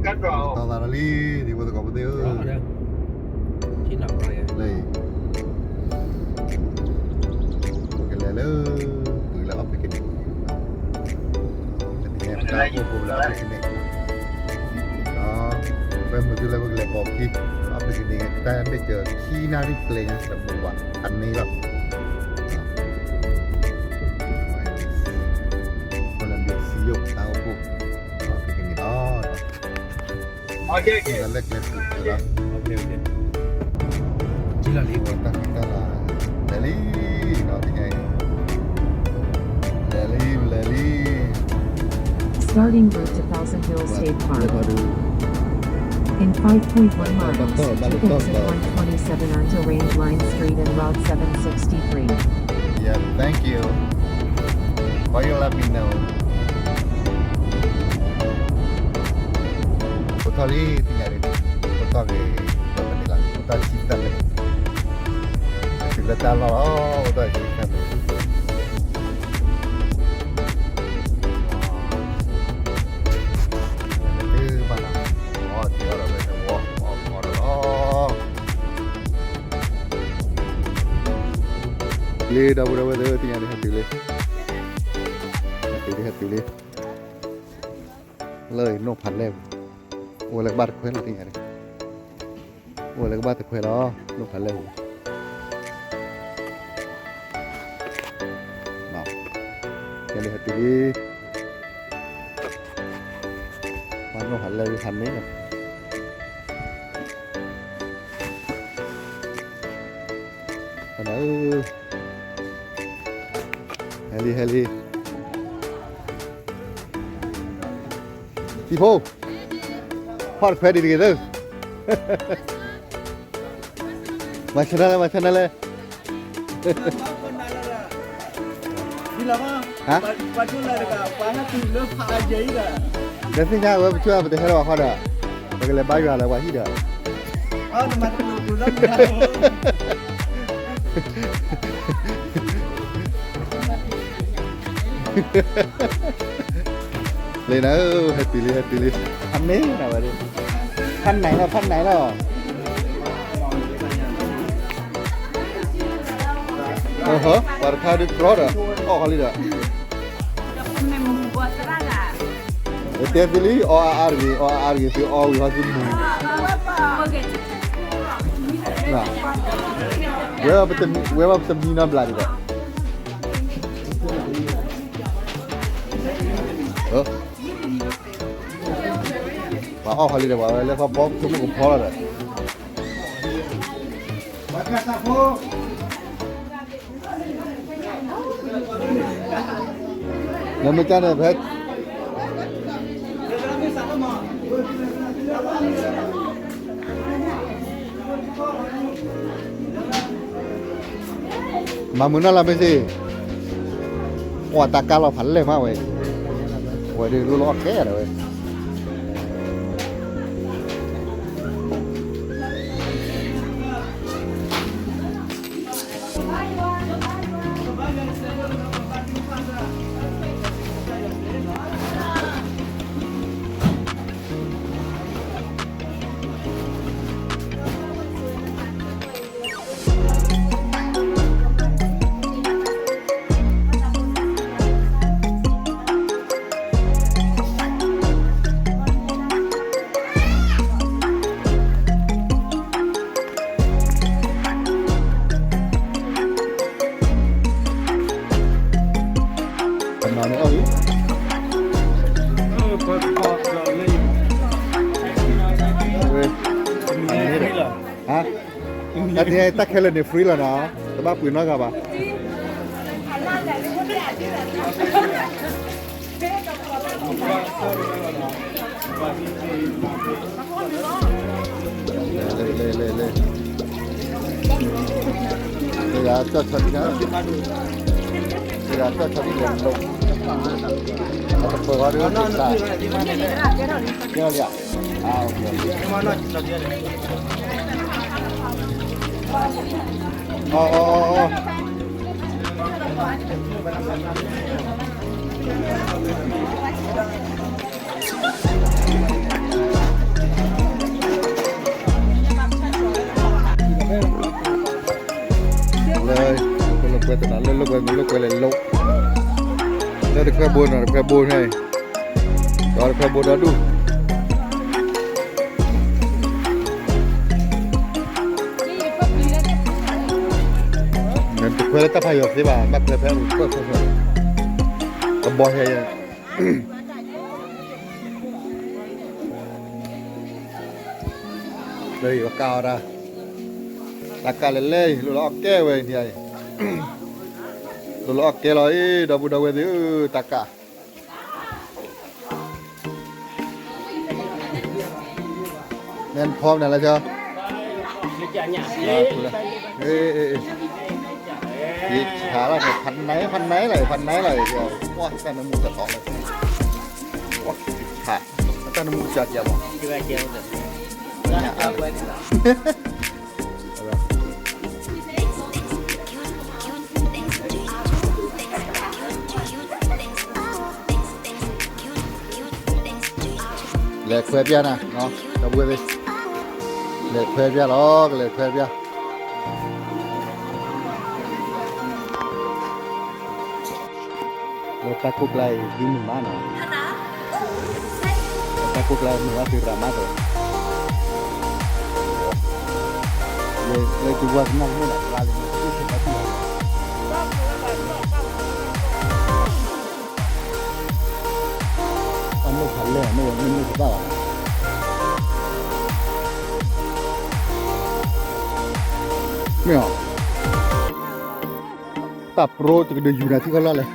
တီၢ်သးဒီးလံ ဒံဖိသကိးဖိသ့ၣ်ဧၢ, လၢ ပကလဲၤလၢ ပကလဲၤအီၣ် picnic, တနံၤညါ ပတၢ်အိၣ်ဖှိၣ်ဖိလၢအီၣ် picnic, ဒီး ပမုၢ်တုၤလၢပကလဲၤပိာ်ခံ အီၣ် picnic တၢ်ဒ့ၣ်စၢၤခံနၣ်ရံၣ်ကျဲညါ တမုာ်ဘၣ် အန့ၣ်လီၤ. ပလဲၤစံယိၣ်တၢ်အိၣ်ဖှိၣ် အီၣ် picnic လီၤ. Okay, okay. လၢကျဲစံလီၤ. Okay, okay. တၢ်ဖံးတၢ်လၤ လဲၤလံ ဒီးတညါအံၤ လဲၤလံ လဲၤလံ Starting route to Thousand Hills State Park. In five point one miles, keep exit one twenty-seven onto Rangeline Street and Route seven sixty-three. Yeah, thank you. Why you let me know? အိၣ်ထီၣ်လံ သ့ၣ်ညါလံ, အိၣ်ထီၣ်က့ၤ ပမ့ၢ်လၢ အိၣ်ထီၣ်ဆံသၢမံးနံး, တုၤလၢတၢ်လီၢ်လီၤ အိၣ်ထီၣ်ဆံသၢမံးနံး, မ့ၢ်တဘၣ်နီၤ, အီၣ်တ့ၢ်အီၣ်ဒီးဝဲတဝီ အီၣ်အီၣ်ဒီးလီၤ. လံ ဒီပုၢ်ဒီဝဲၢ်သ့ၣ် သ့ၣ်ညါလံ ဟဲတုၤလံ, ဟဲတုၤလံ ဟဲတုၤလံ, လၢနီၢ်ဖးလဲၢ်ပူၤ, အိၣ်ဝဲလၢကဘၣ်တခွဲလီၤ သ့ၣ်ညါလံ, အိၣ်ဝဲလၢကဘၣ်တခွဲလီၤ နီၢ်ဖးလဲၢ်ပူၤ, သ့ၣ်ညါလံ ဟဲတုၤလံ, နီၢ်ဖးလဲၢ်ပူၤ ဟးန့ၣ်လီၤ. ဟဲလံ ဟဲလံ, သံၣ်ဖိ, ဖီၣ်တခွဲဒံးတဂ့ၤသၢ, မၤဆၢနၤလဲၣ် မၤဆၢနၤလဲၣ်, ဟါ, ဒီးသ့ၣ်ညါဝဲ ပဆိကမိၣ် ပတဟဲလၢၤဘၣ်ဃီဒီး ပကလဲၤဘါယွၤလၢပှၤဟံၣ်ဒီး လံနၤဧၢ, ဟဲတုၤလံ ဟဲတုၤလံ, အမ့ၢ်နၤဝဲဒၣ်, ဖးနံၤလီၤ ဖးနံၤလီၤ, ပှၤတခါဒုးကြီဒီး အီၣ်ဃီလံဒီး တဲသုလံ အီၣ်အါအါတဂ့ၤ အီၣ်အါအါတဂ့ၤ သုအီၣ်ဝံၤဟီသုမူၤ, ဝဲဘၣ်ပတမံနီတဘျီဒံးဘၣ်, ပှၤအီၣ်ဃီလံဒီး ပှၤဝဲလၢဖီဘီ ဆိကမိၣ်ကဖီလီၤဒီး လၢမ့ၢ်ကၢ်န့ၣ် ဖဲ မၤမုာ်နီၢ်လၢမ့ၢ်စ့ၢ်, အီၣ်တၢ်ကၢ်လီၤဖးလဲၢ်မးဝဲ, ဝဲဒၣ်လိၣ်လီၤအီၣ်ကဲဒီးဝဲ ပနီၤန့ၣ်အီၣ်အံၤ, ဟါ, တၢ်ဒ်တၢ်ခဲလၢာ်န့ၣ် free လီၤနီၤ, တဘၣ်ပှ့ၤနီတဂၤဘၣ်. လဲၤ လဲၤ လဲၤ လဲၤ, တဂၤကၠီၣ်ဆီဒံးနၤ, တဂၤကၠီၣ်ဆီဒံးလဲၤလိာ်, တပၢၤဃီဒုးတၢ်, ကဲလီၤ, အါ, အီ အီ အီ အီ အီ. ခွဲဘိနီၤ တခွဲဘိန့ၣ်, ဒီးတခွဲဘိဒီဒူၣ်, တခွဲလၢတၢ်ဖးယိာ်သ့ဘၣ် ဘၣ်ခွဲဖဲအူခွဲခွဲခွဲ, ကဘီဟဲယဲ လၢယကါအီၤဒၣ်, တၢ်ကါလဲၤလဲၤအံၤ လိၣ်လၢအီၣ်ကဲဝဲအံၤ, လိၣ်လၢအီၣ်ကဲလီၤအံၤ ဒီပုၢ်ဒီဝဲၢ်သ့ၣ်ဧၢ, တၢ်ကါ မ့ၢ်ဖီမနုၤလဲၣ်, ယဆါလီၤန့ၣ် ဖးနံၤဖးနံၤလီၤ ဖးနံၤလီၤ, ပှၤတၢ်နမူတတီၤလီၤ, ပှၤဆါ တၢ်နမူကစၢ်ကဲမး, လဲၤခွဲပျၢ်နၤ, ဒီပုၢ်ဝဲၢ်သ့ၣ်, လဲၤခွဲပျၢ်လီၤ ကလဲၤခွဲပျၢ် လၢတၢ်ကိၢ်ကျါအံၤ ဒ်မုာ်မးနီၤ, လၢတၢ်ကိၢ်ကျါမုာ်ဝဲသ့ၣ်ရၤမးဒီး, လၢကဝၢ်ကနၣ်မ့ၢ်ဒၣ်ကျါလံ, အနိၣ်ဖးလဲၢ် မ့ၢ်ဝဲမ့ၢ်နိၣ်ကဘၣ်ဘၣ်, မ့ၢ်အီၤ, တၢ်ပရိတကဒုးယူၤနၤထံခီလီၢ်လဲၣ်.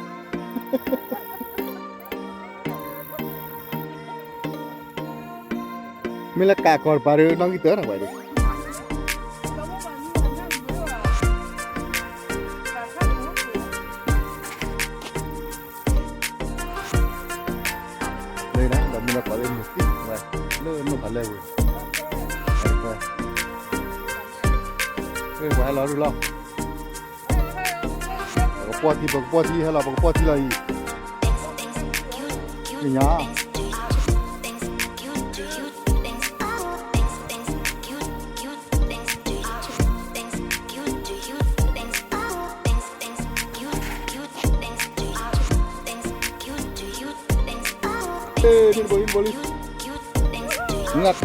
မ့ၢ်လၢကးကီၤတပၤဒီး နီၣ်ဂံၢ်တၢ်နဝဲဒီး, လၢဒၣ်ဒီးမ့ၢ်လၢကီးလၢမုၢ်သံၣ်ဝဲ, လၢနိၣ်ဖးလဲၢ်ဝဲ, ပှၤဟဲလီၤဒုလီၤ. ပကပီၢ်ထံ ပကပီၢ်ထံ ဟဲလီၤ ပကပီၢ်ထံလီၤအံၤ, ညါ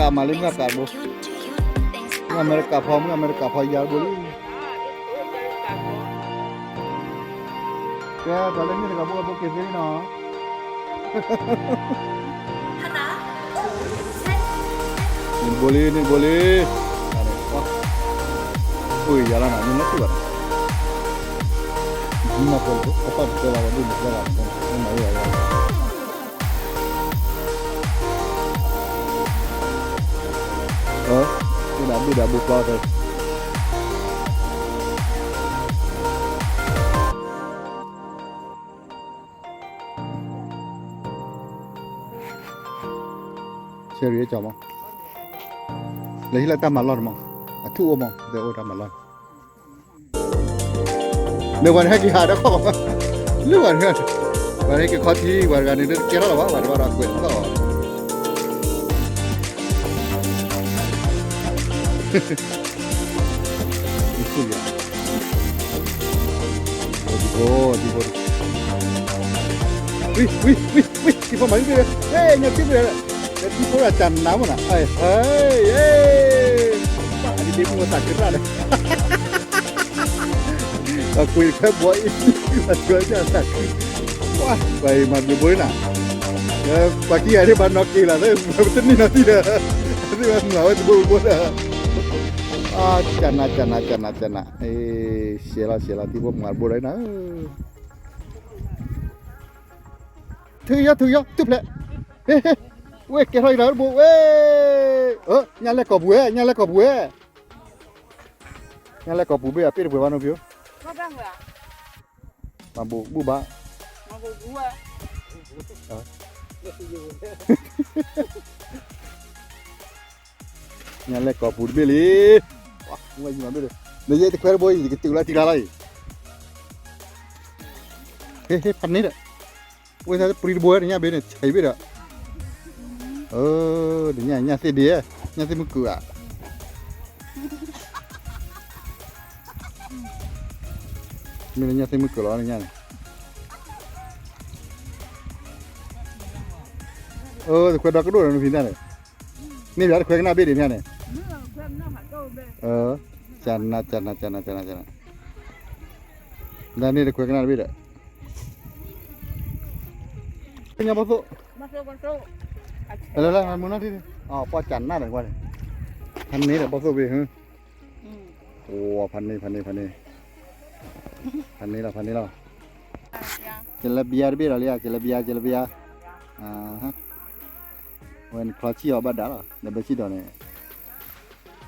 နံၣ်တဘိလံ နံၣ်တဘိလံ, မုၢ်အကးမးလံ မုၢ်အကးတဘိ, မုၢ်အမဲရကၤဖီ မုၢ်အမဲရကၤဖီယၤတဘိလံ. ကဲ ပှၤလၢန့ၣ်တဂၤဘိ ဘိက့ၤသ့လံနီၤ. နံၣ်တဘိလံ နံၣ်တဘိလံ, အိၣ်ယၤလီၤနၤ နံၣ်နီၢ်တူၢ်ဘၣ်နၤ, နံၣ်နီၢ်တူၢ်လီၤ အပၢ်တတဲလီၤ ဝဲဒၣ်နတဲလီၤ နမၤယၤလီၤ. အၢ ဒၣ်ဘုၣ်ဒၣ်ဘိဖျီတၢ် ဆဲးရံၣ်ကၠီမး, လဲၤဟံးလၢတၢ်မၤလီၢ်တမး, အထူၣ်အိၣ်မး တဲအိၣ်တၢ်မၤလီၢ် မ့ၢ်ပှၤန့ၣ်ဟဲက့ၤဟးဒီးခီၣ်, လၢပှၤန့ၣ်, ပှၤန့ၣ်ဟဲက့ၤခီထံ ပှၤတဂၤန့ၣ် တကဲထီၣ်လီၤဘၣ် ပှၤတဘၣ်ဒီးကွဲးထီၣ်, ဝံၤ ဝံၤ ဝံၤ ထံဖိမၤလံ, ဟဲ ညၣ်ထံဖိ, ညၣ်ထံဖိအတၢ်နးမးနၤ, ဟဲ ဟဲ ပၢ်ဒ်ဒ့မုၢ်အသးကရၣ်ဒီး အကွံာ်ဖဲဘီအံၤ အဆှၢညၣ်သးခု, ပှၤ ပှၤအံၤမၤဘျုးဘိနၤ, ပှၤခံဂၤဒ်ဘၣ်နီၢ်က့ၤလီၤ ပတန့ၢ်နီတံၢ်ဒီး, သ့ၣ်ဝဲမၤဝဲတဘိဘိဒီး, ကနး ကနး ကနး ကနး, ရှဲလီၤ ရှဲလီၤ ထံဖိမၤတဘိဒီးနၤ, ထုးယီၤ ထုးယီၤ ထုးဖျဲး, ဟ့ ဟ့ ဝဲကဲထီၣ်အံၤဒီးတဘိဝဲ, ညၣ်လဲၢ်ကီၢ်ပူၤဝဲ ညၣ်လဲၢ်ကီၢ်ပူၤဝဲ ညၣ်လဲၢ်ကီၢ်ပူၤဘ့ၣ် အပ့ၢ်တပှဲၤဘၣ်နီၢ်ဖံ, မၤဘူၣ်ဘူၣ်ဘၣ်, ညၣ်လဲၢ်ကီၢ်ပူၤတဘ့ၣ်လံ, နယဲတခွဲတဘိအံၤ ယကတုၤလၢထံကျါလီၤအံၤ, ဟ့ ဟ့ ဖးန့ၣ်ဒီး ဝဲသးတပျံၤတဘိဝဲ တညၣ်ဘ့ၣ်န့ၣ် ဆံးဘ့ၣ်ဒီး, တညၣ် ညၣ်သ့ၣ်ဒ့, ညၣ်သ့ၣ်မုၢ်ကုၢ်ဧါ, မ့ၢ်လၢညၣ်သ့ၣ်မုၢ်ကုၢ်လီၤ တညၣ်န့ၣ်, အၢ တခွဲးဒီကဒိၣ်ဒီးနဖံးတၢ်န့ၣ်, န့ၢ်ဘၣ်တခွဲးကနၣ်ဘ့ၣ်ဒံးမ့ၢ်န့ၣ်, ကနၣ် ကနၣ် ကနၣ် ကနၣ်, ဒ်န့ၣ်တခွဲးကနၣ်တဘ့ၣ်ဒီး ညါဘီၣ်သိၣ်, လၢလၢမူနီၢ်ထံၣ်, ပှၤကနၣ်ဒီးကွၢ်န့ၣ်, ဖးန့ၢ်ဒီးဘီၣ်သိၣ်ဘ့ၣ်ဟၢ, အိ ဖးန့ၢ် ဖးန့ၢ် ဖးန့ၢ်, ဖးန့ၢ်လီၤ ဖးန့ၢ်လီၤ, ကလဘံယါတဘ့ၣ်ဒီးလံ ကလဘံယါ ကလဘံယါ, ဝဲနချီဆံၣ်အီၤဘၣ်ဒၣ်လီၤ နဘၣ်ဆံၣ်ဒီးန့ၣ်,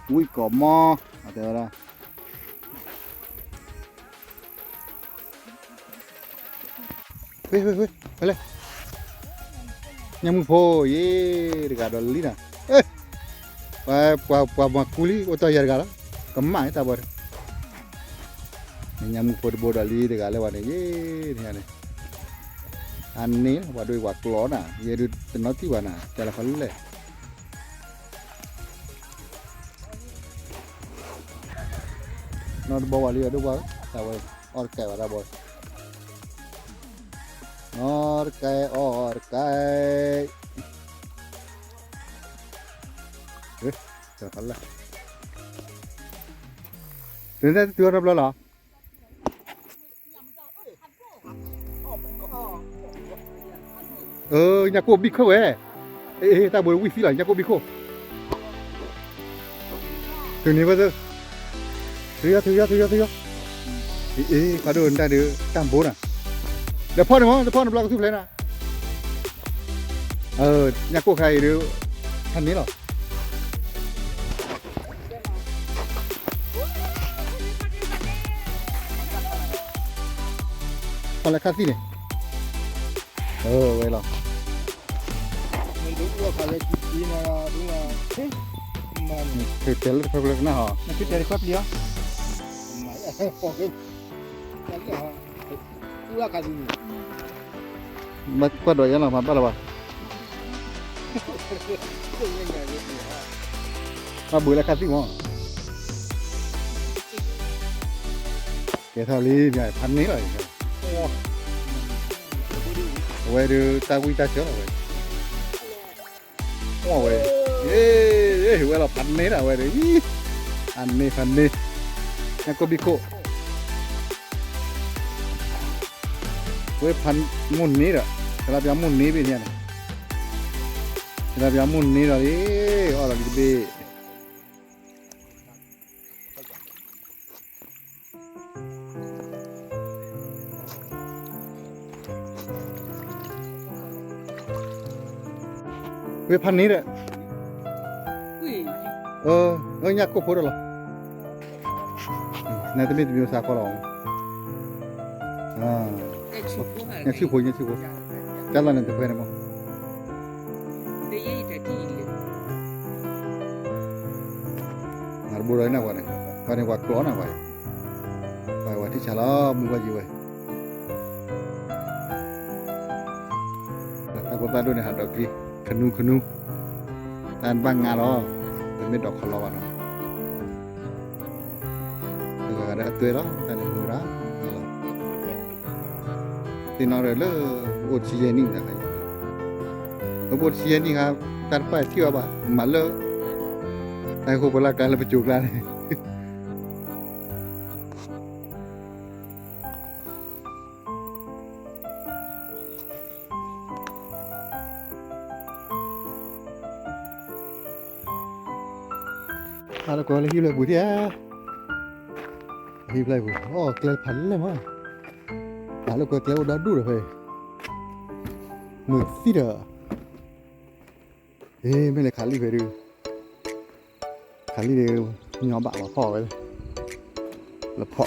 ဝံၣ်ကိးမီ, တဲဝဲဒၣ် ဝဲ ဝဲ ဝဲ ဝဲလဲၣ်, ညၣ်မုၣ်ဖိယ့ၣ်တဂၤဒီးလံနၤ, ပှၤ ပှၤ ပှၤမၤကူလံ အိၣ်တီၢ်ယၤတဂၤလီၤ, ကမၣ်တၢ်ဘီ, ညၣ်မုၣ်ဖိတဘိဒီးလံတဂၤလၢဝဲန့ၣ် ယ့ၣ်န့ၣ်, အန့ၣ် ပှၤဒိၣ်ပှၤကျီနၤ ယဲဒုးတနီၤထံၣ်ဘၣ်နၤ ကလီၤခီလဲၣ် နီတဘီဝဲလံ အဒိၣ်ဘၣ်, တၢ်ဝဲ အီၣ်တကဲဘၣ်တၢ်ဘီ, နီတကဲအီၣ်တကဲ, တုၤနၤတတုၤအီၤတဘျီလီၤ ညၣ်ကိၣ်ဘံၣ်ခိၣ်ဝဲ, တၢ်ဘိဝံၣ်သံလီၤ ညၣ်ကိၣ်ဘံၣ်ခိၣ်, တုၤန့ၣ်ဝဲသ့, ထုးယီၤ ထုးယီၤ ထုးယီၤ ထုးယီၤ, အ့ ဖးဒိၣ်နတၢ်ဒုး တၢ်ဘိနၤ, ဒီးဖီၣ်န့ၣ်မး တဖီၣ်န့ၣ်ဘျီကသူၣ်ဖျဲနၤ, ညၣ်ကိၣ်ခါအံၤဒုး, ဖးန့ၢ်လီၤ ဖီၣ်လၢခါသံၣ်န့ၣ်, အဝဲလီၤ, တဲလၢတခွဲးပျံၤကနၣ်ဟီ, ဘၣ်ကွၢ်ဒီးယါလီၤ မၤဘၣ်လီၤဘၣ်, ဘၣ်ဘုးလၢခါသံၣ်မး, ကဲထီၣ်လံ ဖးန့ၢ်လီၤ, အဝဲဒုးတၢ်ဝံၣ်တၢ်စၢၤလီၤဝဲ ဝဲ, ဝဲလီၤဖးန့ၢ်ဒၣ်ဝဲဒီး, ဖးန့ၢ် ဖးန့ၢ်, ညၣ်ကိၣ်ဘံၣ်ခိၣ်, ဝဲဖးမိၢ်န့ၢ်ဒီး, ကလါပျီမိၢ်န့ၢ်ဘ့ၣ်န့ၣ်, ကလါပျီမိၢ်န့ၢ်ဒီးလံ, အီၣ်ဒီးလံတဘ့ၣ် ဝဲဖးန့ၢ်ဒီး, ညၣ်ကိၣ်ဖိဒီးလီၤ, နတမ့ၢ်တမံၤစးခီလီၤ, ညၣ်ဆူၣ်ဖိ ညၣ်ဆူၣ်ဖိ, ကၢ်လီၤန့ၣ်တခွဲးန့ၣ်မး နတဘိဒီးနၢ်ပှၤန့ၣ်, ပှၤန့ၣ်ပှၤကျီနၢ်ပှၤ, ပှၤဝဲထံၣ်ဆါလီၤ မုၢ်ဘၣ်ယံၤဝဲ, တၢ်ဖိသၣ်ဒိၣ်န့ၣ် ဟးဒီးကျံ, ခနူခနူ, တၢ်ဘၣ်ငါလီၤ, တမ့ၢ်ဒီးခီလီၤဘၣ်နီၤ တဂၤဂၤဒီးအသွဲလီၤ တၢ်န့ၣ်မူရၤ, သ့ၣ်နီၣ်ဒီးလၢ အိၣ်တဆံယဲၢ်နံၣ်တခါ, လၢအိၣ်တဆံယဲၢ်နံၣ်ခါ, တၢ်တဖၣ်ထံၣ်အီၤဘၣ် မၤလၢ တၢ်ဟဲဃိပလၢ်ကျါလၢပစိၤကျါန့ၣ် ဟးလၢကွၢ်လၢဟံၣ်ဖျၢၣ်ပူၤဒံးဧါ, ဟံၣ်ဖျၢၣ်ပူၤ အိၣ်ကျဲဖးလဲၢ်မး, ဟးလၢကွၢ်ကျဲအိၣ်ဒီဒူၣ်ဒီးဖဲ, မုာ်သံဒီး, အ့ မ့ၢ်လဲၤခးလံဖဲဒုး, ခးလံဒီး, ညီဘၣ်လီၤဖီၣ်ဝဲ, လၢဖီၣ်က့ၤ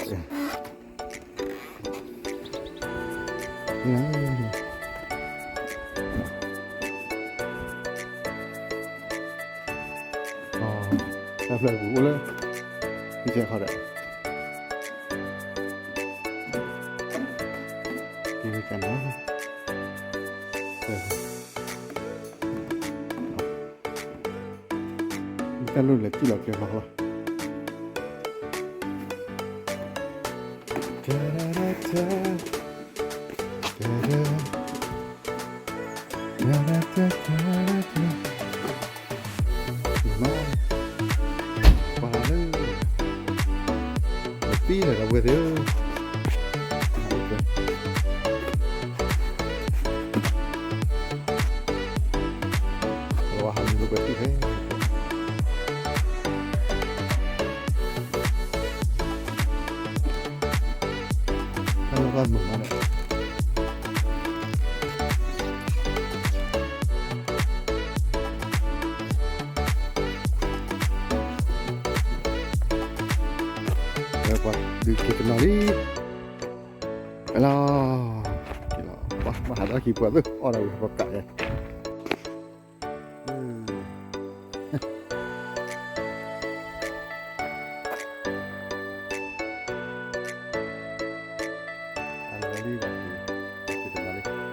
တၢ်ဖျၢၣ်ပူၤအိၣ်လၢ, ဟံၣ်ကဲခီဒီး, ကဲဝဲကနၤ, တၢ်လိၣ်လဲၤစံၣ်လီၤကဲဖီလီၤ, တၢ်, တၢ်, တၢ်, တၢ်, တၢ်, ပံလၢဒီပုၢ်ဝဲၢ်သ့ၣ်ဧၢ, ဟးမံၤလိာ်ကွဲသ့ၣ်ဖဲ တၢ်လီၢ်ဘၣ်မုာ်မးန့ၣ် ပှၤဒုးက့ၤတနီၤလံ, လီၤ, ဘၣ်ဟးထီၣ်ခံပှၤသ့ၣ်အီၣ်ဒီးဝံၤပှၤကးယဲ, တံတံတံ, အ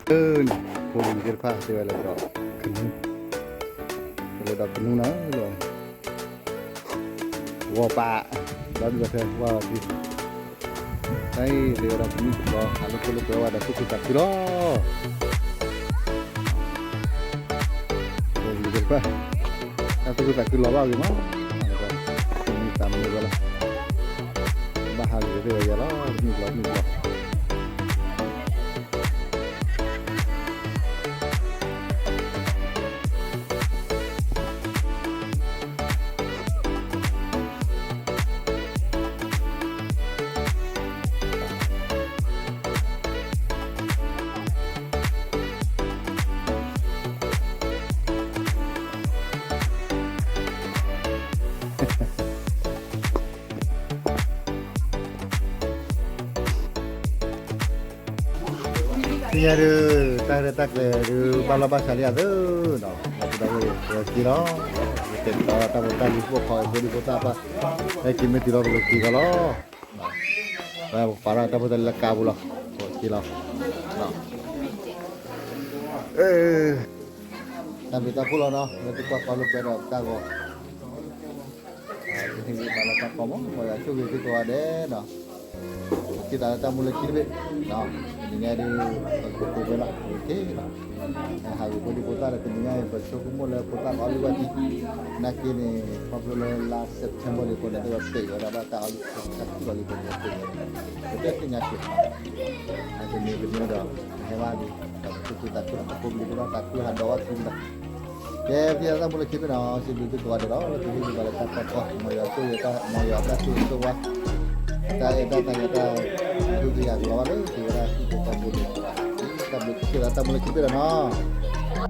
ၢ ဖိလံၤသ့ၣ်တဖၣ်တဲဝဲလၢဒီးကနူ, လၢဒီးကနူနၤလီၤ, ဝီၤပာ်, ဒီးဒုးဒီးထဲဝါထံ, တၢ်အံၤတဲဝဲဒၣ်ကနူလီၤ ဟးလိာ်ခိၣ်လိာ်ကွဲဝဲဒီးသူၣ်ခုသးခုလီၤ. တၢ်သူၣ်ခုသးခုလီၤဘၣ်ဂ့ၤမး, တၢ်မုာ်သးမုာ်ဝဲလီၤ, ဘၣ်ဟးဂ့ၤသ့ၣ်ဝဲယဲလီၤ တနံၣ်ဘျီနံၣ်ဘျီ. သ့ၣ်ညါဒုး တၢ်ရဲၣ်တၢ်ကျဲၤဒုး ဘၣ်လီၢ်ဘၣ်စးလံအသးနီၤ, ဒီပုၢ်ဒီဝဲၢ်က့ၤလီၤ, ယတဲတၢ်တၢ်ဖိတၢ်လံၤဖိဃီဖိဒံဖိသၣ်ပၢ်, ဟဲက့ၤမ့ၢ်တုၤလီၤပကက့ၤကီးလီၤ, ပပာ်ထီၣ်တၢ်ဖိတၢ်လံၤလၢကါပူၤလီၤ, က့ၤလီၤ, တၢ်ဘျုးတၢ်ဖှိၣ်လီၤနီၤ လၢသုကွၢ်ပာ်လိာ်ကွဲဒီးတၢ်ဂီၤ ဟ့ၣ်ဂံၢ်ဘါလၢတၢ်ကီမး မ်ယွၤဆိၣ်ဂ့ၤသုကိးဂၤဒဲးနီၤ, စံးသးလၢတၢ်မူလၢခံတဘ့ၣ်, တနံၤညါဒုး ပကကိးဝဲလီၤ က့ၤလီၤ, ဟးဂ့ၤဖိဒံဖိသၣ်ဒီး တနံၤညါအံၤ ပဆိကမိၣ်လၢဖိသၣ်ကအီၣ်လုၢ်ဘၣ်ထံ, နာ်က့န့ၣ် ခီဖျိလၢလါ September လံအဃိန့ၣ် တဝဲပ့ၤဝဲဒၣ်ဘၣ်တၢ်အီၣ်လုၢ်ဘၣ်ထံ တၢ်ခုၣ်လီၤလံအဃိန့ၣ် ပ့ၤဝဲ, ပတသ့ၣ်ညါစ့ၢ်ကီး, အတနံၤတနံၤဒီး ဟဲဘၣ်လံ, ဒီးပသူၣ်ခုသးခုဒီး ပဖိပလံၤဖိဒီးသးခုဟးဒီးဘၣ်သံဒီး ကဲ ပသ့ၣ်ညါတၢ်မူလၢခံဘ့ၣ်နီၤ စံးဘျုးသုကိးဂၤဒဲးလီၤ လၢသုဟ့ၣ်ဂံၢ်ဘါလၢတၢ်ကီကီ မ်ယွၤဆိၣ်ဂ့ၤတၢ် မ်ယွၤတၢ်ဆိၣ်ဂ့ၤဆိၣ်ဝါ တၢ်အဲၣ်တၢ်သးယၤတၢ် ဒုးကယၤကလီၤဘၣ်လၢသုဝဲဒၣ်သုသကိးဖိန့ၣ်, တၢ်ဘျုးစံးသးတၢ်မူလၢခံဘ့ၣ်ဒီးနီၤ